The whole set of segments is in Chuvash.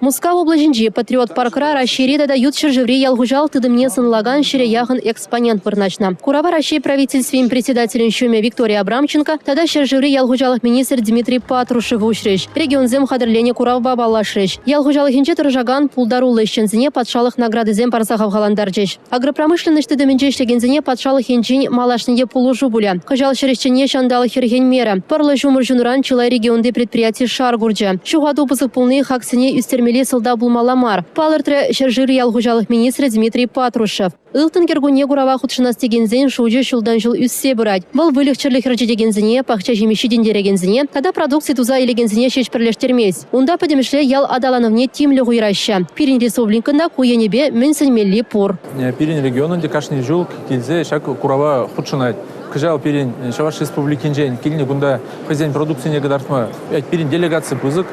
Мускав облаҫӗнчи Патриот паркра Раҫҫейри тата ют ҫӗршыври ял хуҫалӑх тытӑмне сӑнлакан ҫӗре яхӑн экспонент вырнаҫнӑ. Курава Раҫҫей Правительствин председателӗн ҫумӗ Виктория Абрамченко тата ҫӗршыври ял хуҫалӑх министрӗ Дмитрий Патрушев уҫрӗҫ. Регионсем хатӗрленӗ куравпа паллашрӗҫ. Ял хуҫалӑхӗнче тӑрӑшакан пултаруллӑ ӗҫченсене патшалӑх наградисем парса хавхалантарчӗҫ. Агропромышленноҫ тытӑмӗнче ӗҫлекенсене патшалӑх енчен малашне те пулӑшу пулӗ. Кӑҫал ҫӗр ӗҫченне ҫанталӑк хӗрхенмерӗ. Пӑрлӑ ҫумӑр ҫунӑран чылай регионти предприяти шар курчӗ. Ҫухату пысӑк пулни хаксене ӳстермелли сӑлтав пулмалла мар, палӑртрӗ ҫӗршыври ял хуҫалӑх министрӗ Дмитрий Патрушев. Ылтӑн кӗркунне курава хутшӑнас текенсен шучӗ ҫултан-ҫул ӳссе пырать. Вӑл выльӑх-чӗрлӗх ӗрчетекенсене, пахча ҫимӗҫ ҫитӗнтерекенсене тата продукци туса илекенсене ҫеҫ пӗрлештермест. Унта пӗтӗмӗшле ял аталанӑвне тимлӗх уйӑраҫҫӗ. Пирӗн республикӑн та ку енӗпе мӗн сӗнмелли пур. Пирӗн регионӑн те кашни ҫул килсе ҫак курава хутшӑнать. Кӑҫал пирӗн Чӑваш Республикинчен килнӗ кунта хӑйсен продукцине кӑтартма пирӗн делегаци пысӑк.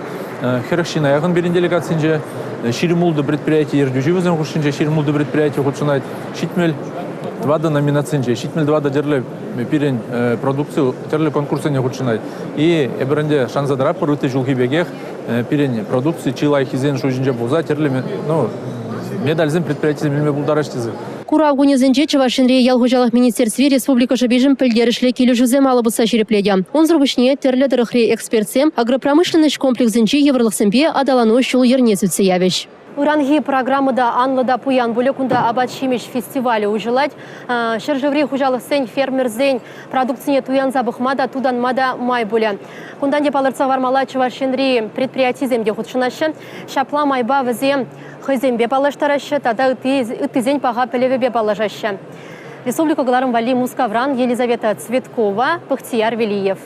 40 ҫын яхӑн пирӗн делегацинче. 26 предприяти ертӳҫи вӗсен хушшинче 26 предприяти хутшӑнать. 74 номинацинче, 74 тӗрлӗ пирӗн продукци тӗрлӗ конкурссене хутшӑнать. И эпир ӗнтӗ шанса тӑратпӑр ытти ҫулхи пекех пирӗн продукци чи лайӑххисен шучӗнче пулса тӗрлӗ ну, медальсем предприятисем илме пултараҫ тесе. Курав кунӗсенче Чӑваш Енри ял хуҫалӑх министерстви республика шӑпишӗн пӗлтерӗшлӗ килӗшӳсем алӑ пусса ҫирӗплетӗ. Унсӑр пуҫне тӗрлӗ тӑрӑхри экспертсем агропромышленноҫ комплексӗнчи йывӑрлӑхсемпе аталану ҫул-йӗрне сӳтсе явӗҫ. Ыранхи программа та анлӑ та пуян пулӗ. Кунта апат-ҫимӗҫ фестивалӗ уҫӑлать. Ҫӗршыври хуҫалӑхсен, фермерсен продукцине туянса пӑхма та, тутанма та май пулӗ. Кунтан те палӑртса хӑвармалла, Чӑваш Енри предприятисем те хутшӑнаҫҫӗ. Ҫапла майпа вӗсем хӑйсемпе паллаштараҫҫӗ тата ыттисен паха пӗлӗвӗпе паллашаҫҫӗ. Республика кӑларӑм валли Мускавран Елизавета Цветкова, Пыхтияр Велиев.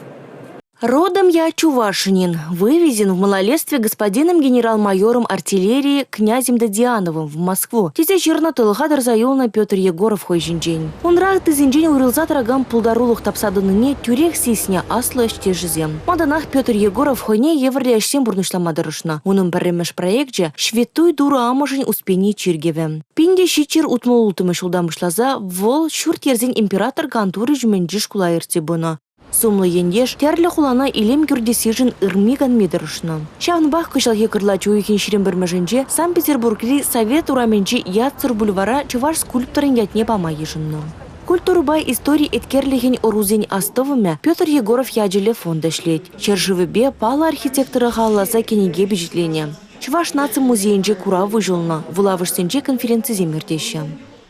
Родом я чувашинин, вывезен в малолетстве господином генерал-майором артиллерии князем Дадиановым в Москву, тесе ҫырнӑ тӑлӑха тӑрса юлнӑ Петр Егоров хӑй ҫинчен. Унра ыттисенчен уйрӑлса тӑракан пултарулӑх тапса тӑнине тӳрех сиснӗ аслӑ ӗҫтешӗсем. Малтанах Петр Егоров хӑйне евӗрлӗ ӗҫсем пурнӑҫлама тӑрӑшнӑ. Унӑн пӗрремӗш проекчӗ Ҫветтуй Турӑ Амӑшӗн Успени чиркӗвӗ. 1766 ҫултан пуҫласа вӑл ҫурт-йӗрсен император кантурӗ ҫумӗнчи шкула ертсе пынӑ. Сумлӑ ентеш тӗрлӗ хулана илем кӳртессишӗн ырми-канми тӑрӑшнӑ. Ҫавӑнпах кӑҫалхи кӑрлач уйӑхӗн 21-мӗшӗнче Санкт-Петербургри Совет урамӗнчи ятсӑр бульвара чӑваш скульпторӗн ятне пама йышӑннӑ. Культурӑпа истори еткерлӗхӗн ӑрусен астӑвӑмӗ Петр Егоров ячӗллӗ фонд ӗҫлет. Ҫӗршывӗпе паллӑ архитектора халалласа кӗнеке пичетленӗ. Чӑваш наци музейӗнче курав уҫӑлнӑ, вулавӑшсенче конференцисем иртеҫҫӗ.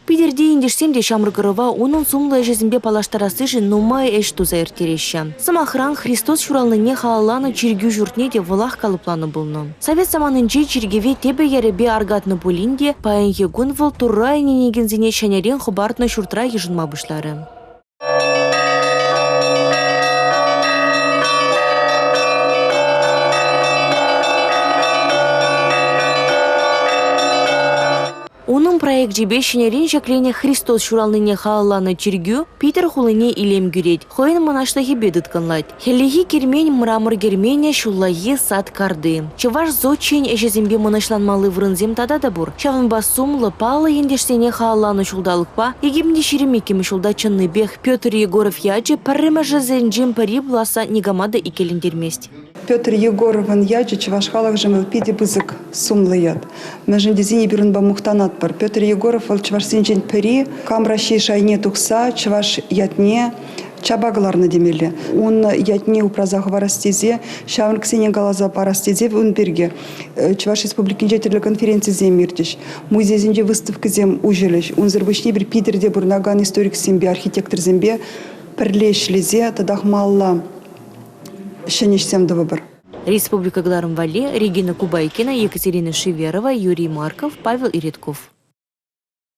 Питӗрти ентешсем те ҫамрӑк ӑрӑва унӑн сумлӑ ӗҫӗсемпе паллаштарассишӗн нумай ӗҫ туса ирттереҫҫӗ. Сӑмахран, Христос ҫуралнине халалланӑ чиркӳ ҫуртне те вӑлах калӑпланӑ пулнӑ. Совет саманинче чиркӗве тӗпӗ-йӗрӗпе аркатнӑ пулин те, паянхи кун вӑл Турра ӗненекенсене ҫӗнӗрен хӑпартнӑ ҫуртра йышӑнма пуҫларӗ. Унӑн проекчӗпе ҫӗнӗрен ҫӗкленӗ Христос ҫуралнине халалланӑ чиркӳ Питӗр хулине илем кӳрет, хӑйӗн мӑнаҫлӑхӗпе тыткӑнлать. Хӗллехи кермен, мрамор керменӗ, ҫуллахи сад карти. Чӑваш зодчийӗн ӗҫӗсемпе мӑнаҫланмалли вырӑнсем тата та пур. Ҫавӑнпа сумлӑ, паллӑ ентешсене халалланӑ ҫулталӑкпа 2022 ҫулта чӑннипех Петр Егоров ячӗ пӗрремӗшӗсенчен пӗри пуласса никама та иккӗлентермест. Петр Егоровӑн ячӗ чӑваш халӑхшӑн вӑл питӗ пысӑк сумлӑ ят. Мӗншӗн тесен эпир унпа мухтанатпӑр. Петр Егоров вӑл чӑвашсенчен пӗри, кам Раҫҫей шайне тухса чӑваш ятне чапа кӑларнӑ темелле. Ун ятне упраса хӑварас тесе, ҫамрӑксене каласа парас тесе ун пирки Чӑваш Республикинче тӗрлӗ конференцисем иртӗҫ, музейсенче выставкӑсем уҫӑлӗҫ. Унсӑр пуҫне эпир Питӗрте пурӑнакан историксемпе, архитекторсемпе пӗрле ӗҫлесе татах малалла ҫӗнӗ ӗҫсем тӑвӑпӑр. Республика кӑларӑм валли Регина Кубайкина, Екатерина Шиверова, Юрий Марков, Павел Иритков.